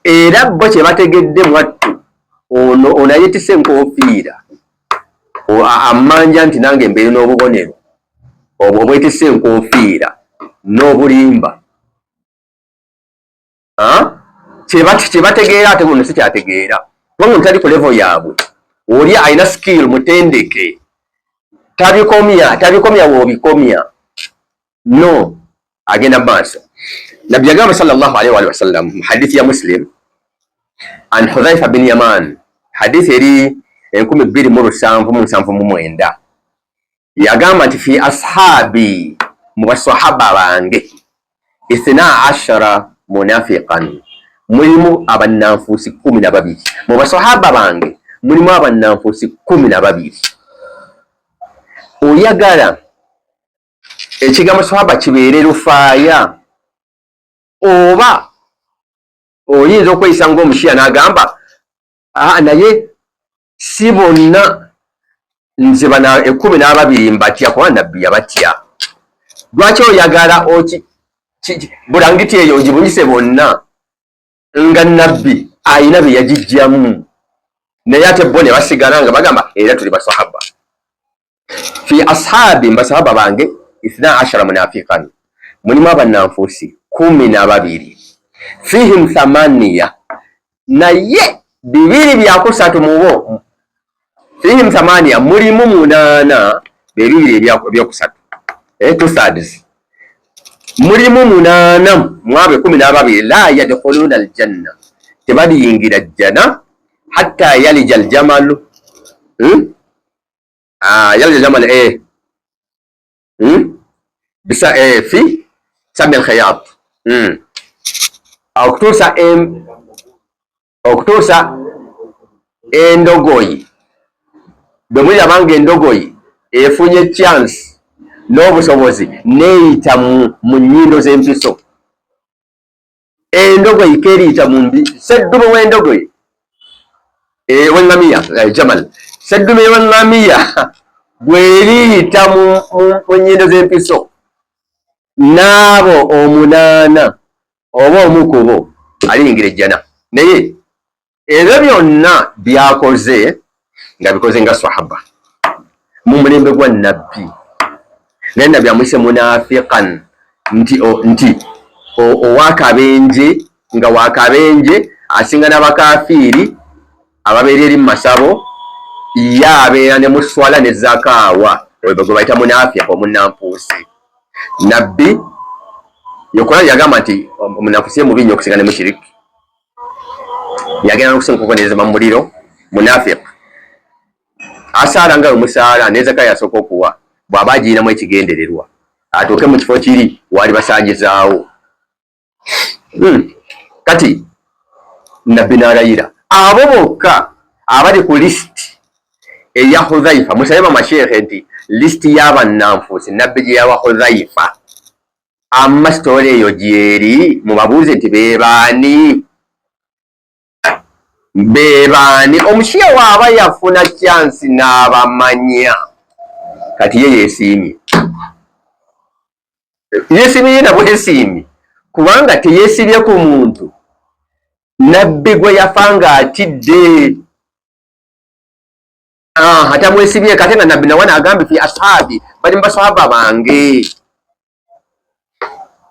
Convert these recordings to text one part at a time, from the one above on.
Era bo kye bategedde mwattu, ono ono ayetise enkofiira amanja nti nange mbeere n'obubonero obwo obwetise enkofiira n'obulimba, kyebategeera ate buno sikyategeera, kubanga omutali ku level yaabwe. Oli alina skill, mutendeke, tabikomya, tabikomya wobikomya, no agenda maaso. Nabbi yagamba sallallahu alaihi wa sallam mu hadithi ya Muslim an Hudhaifa bin Yaman, hadithi eri 2779, yagamba nti fi ashabi, mu basahaba bange, 12 munafiqan, mulimu abannanfuusi 12. Mu basahaba bange mulimu abannanfuusi 12. Oyagala ekigambo sahaba kibeere lufaaya, oba oyinza okweyisa ng'omushiya n'agamba, naye si bonna, nze bana 12 mbatya kuba Nabbi yabatya. Lwaki oyagala bulangiti eyo ogibunyise bonna nga Nabbi ayina bye yagijjamu, naye ate bo ne basigala nga bagamba era tuli basahaba? Fi ashabi, mbasahaba bange, 12 munafiqan, mulimu abannanfuusi 12. Fihim thamaniya, naye bibiri byakusatu mubo. Fihim thamaniya, mulimu munaana, bebibiri ebyokusatu, two thirds. Mulimu munaana mwabo 12, la yadkhuluna aljanna, tebaliyingira jjana, hatta yalija aljamalu, Yalija aljamal, Bisa, fi sami alkhiyat, Okutuusa endogoyi, bwe muliraba nga endogoyi efunye chance n'obusobozi neeyita mu nnyindo z'empiso. Endogoyi keriyita mu mbi, seddume w'endogoyi, w'eŋŋamiya, jamal, seddume w'eŋŋamiya bweriyita mu nnyindo z'empiso, n'abo omunaana oba omu ku bo aliyingira ejjana. Naye ebyo byonna byakoze nga bikoze nga sahaba mu mulembe gwa Nabbi, naye Nabbi amuyise munafiqan, nti owakabenje, nga wakabenje asinga n'abakafiiri ababeera eri mu masabo. Ye abeera ne muswala ne zakaawa, oyo gwe bayita munafiq, omunampuusi. Nabbi yokola yagamba nti omunanfuusi ye mubi nnyo okusinga ne mushiriki, yagenda n'okusinga okubonerezebwa mu muliro. Munafiq asaala nga wemusaala, ne zaka yasooka okuwa, bw'aba agiyinamu ekigendererwa atuuke mu kifo kiri waali basangizaawo. Kati Nabbi n'alayira abo bokka abali ku lisiti eya Hudhaifa. Musabe bamasheekhe nti lisiti y'abannanfuusi Nabbi gye yawa Hudhaifa, amma story eyo gyeri, mubabuuze nti bebaani, bebaani. Omushiya waaba yafuna chance n'abamanya, kati ye yeesiimye, yeesiimye ye nabwesiimye, kubanga teyeesibye ku muntu Nabbi gwe yafa ng'atidde atamwesibye. Kate nga Nabbi nawana agambye fi ashabi, bali mu basahaba bange.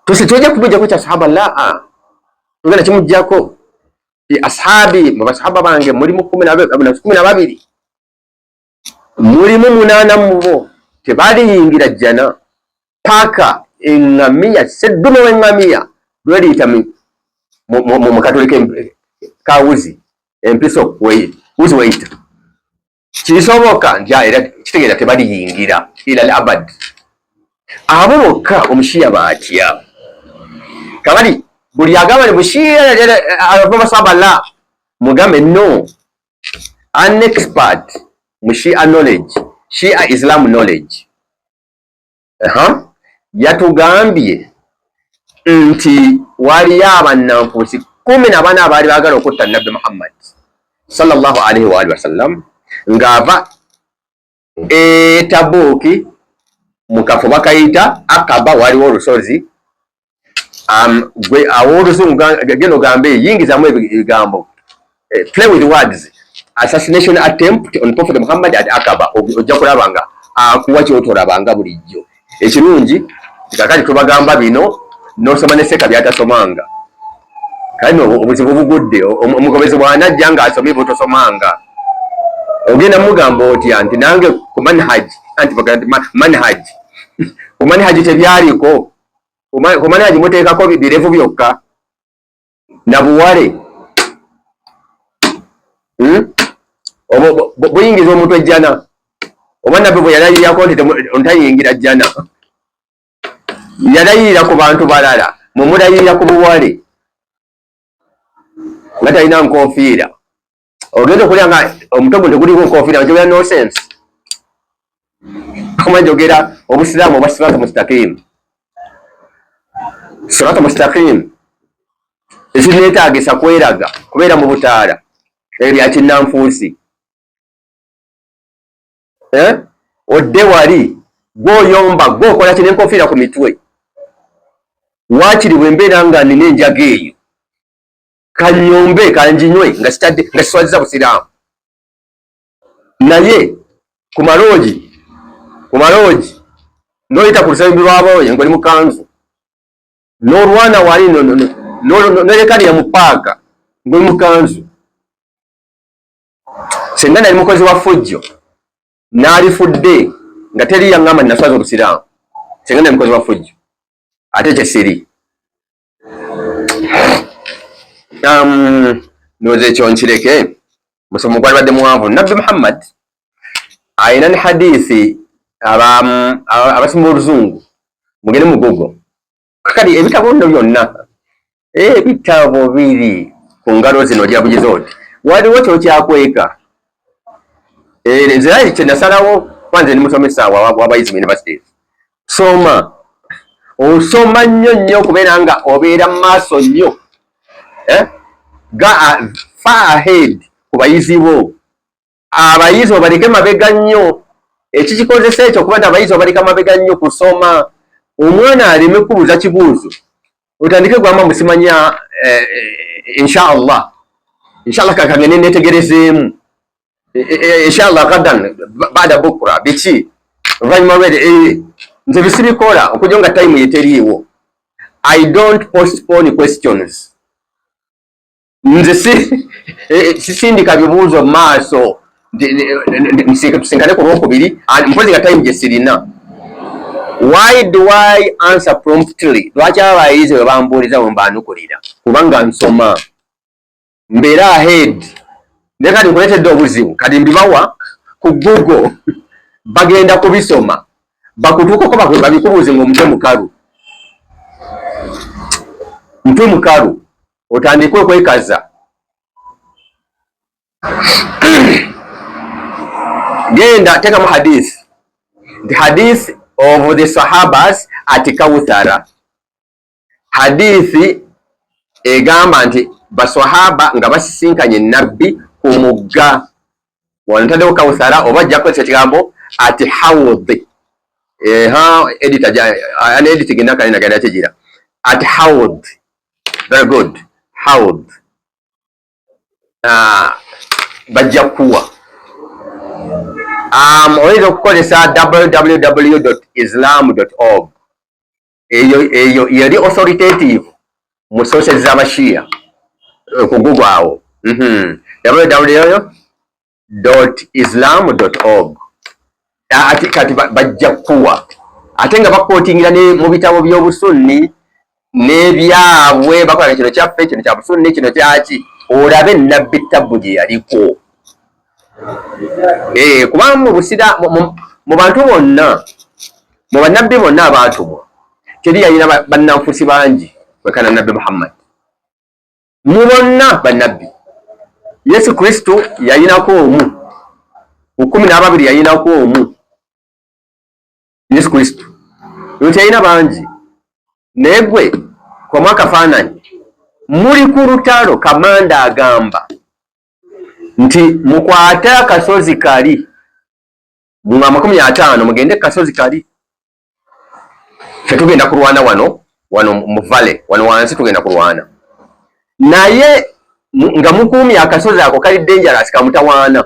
Tusi tujja kumujjako kya sahaba, laa, tugenda kimujjako. Fi ashabi, mu basahaba bange mulimu 12, mulimu munaana mubo tebaliyingira jjana paka eŋŋamiya, seddume w'eŋŋamiya lweriyita mu katulika kawuzi empiso wuzi weyita. Kisoboka nti era kitegeeza tebaliyingira ila al abad. Abo bokka omushiya baatya. Kabali buli agamba ni mushiya ava masaba, la, mugambe no, an expert mu Shia knowledge, Shia Islam knowledge, yatugambye nti waliyo abannanfuusi 14 abaali baagala okutta Nabbi Muhammad sallallahu alaihi wa alihi wasallam ng'ava e Tabuuki, mu kafo bakayita Akaba, waliwo olusozi. Gwe aw'oluzungu genda ogambe yingizamu ebigambo, play with words, assassination attempt on Prophet Muhammad at Akaba, ojja kulaba nga akuwa kyotolabanga bulijjo. Ekirungi kakati tubagamba bino n'osoma ne seka byatasomanga. Kale obuzibu bugudde, omugobezi bw'anajja ng'asomye bwotosomanga, ogenda mugamba otya nti nange ku manhaj, anti manhaj, ku manhaj tebyaliko, ku manhaj muteekako birevu byokka na buwale, Buyingiza omuntu ejjana? Oba nabbi bwe yalayirako nti ntayingira jjana, yalayirira ku bantu balala, mwemulayirira ku buwale nga talina nkofiira. Ogenda okulya nga omutwe gwe teguliko nkofiira, njogera nonsense. Kuma njogera obusiraamu obwa sirata mustakim, sirata mustakim ekineetaagisa kweraga kubeera mu butaala ebyo bya kinnanfuusi. Eh? Odde wali gwoyomba gwokola kino enkofiira ku mitwe, waakiri bwe mbeera nga nina enjaga eyo kanyombe kanjinywe nga sitadde nga siswaziza busiraamu. Naye ku maloogi, ku maloogi noyita ku lusembi lwaboye ngoli mu kanzu, n'olwana wali nolekanira mu paaka ngoli mu kanzu. Senga nali mukozi wa fujjo n'alifudde nga teri yaŋŋamba naswaza obusiraamu. Senga nali mukozi wa fujjo ate kyesiri. Ndowooza ekyo nkireke, musomo gwalibadde muwanvu. Nabbi Muhammad ayina ne hadithi, abasoma oluzungu mugende mu Google. Kakati ebitabo nno byonna, ebitabo biri ku ngalo zino, ogira bugiza oti waliwo kyokyakweka. Nze kyenasalawo kuba nze ndi musomesa wabayizi mu universities, soma, osoma nnyo nnyo okubeera nga obeera mu maaso nnyo, ga far ahead ku bayizi bo. Abayizi obaleke mabega nnyo. Ekikikozesa ekyo okuba nti abayizi obaleka mabega nnyo kusoma, omwana aleme kubuuza kibuuzo otandike gwamba musimanya, inshallah, inshallah kakagende netegerezeemu, inshallah gadan bada bukura biki oluvannyuma lwere. Nze bisibikola okujja nga time yeteriiwo. I don't postpone questions. Nze sisindika bibuuzo mu maaso tusinkane ku lwokubiri, mpozi nga time gye sirina. Why do I answer promptly? Lwaki abayizi bwe bambuuliza bwe mbaanukulira? Kubanga nsoma, mbeera ahead. Naye kati nkuleetedde obuzibu, kati mbibawa ku Google, bagenda kubisoma bakutuukako babikubuuze ng'omutwe mukalu, mutwe mukalu, otandike okwekaza. Genda tekamu hadith, the hadith of the sahabas at Kauthara, hadithi egamba nti baswahaba nga basisinkanye nabbi ku mugga. Wano ntaddewo Kauthara, oba ajja kukozesa ekigambo ati hawd. Eha, editor an editing nakalina genda kigira at hawd. Very good, hawd. Bajja kuwa oyinza okukozesa www.islam.org. Eyo yali authoritative mu sources z'abashia ku Google awo, www.islam.org. Ati kati bajja kuwa ate nga baquotingira ne mu bitabo by'obusunni n'ebyabwe, bakola kino kyaffe, kino kya busunni, kino kyaki, olabe nabbi tabbu gye yaliko. Kubanga mu busira mu bantu bonna, mu bannabbi bonna abaatumwa, teri yalina bannanfusi bangi kwekana nabbi Muhammad. Mu bonna bannabbi, Yesu Kristo yayinako omu ku 12, yayinako omu Yesu Kristo, nti yalina bangi. Naye gwe kwamu akafaananyi, muli ku lutalo, kamanda agamba nti mukwate akasozi kali mu 50, mugende kasozi kali, ffe tugenda kulwana wano. Wano mu valley, wano wansi tugenda kulwana, naye nga mukuumye akasozi ako kali dangerous, kamutawaana.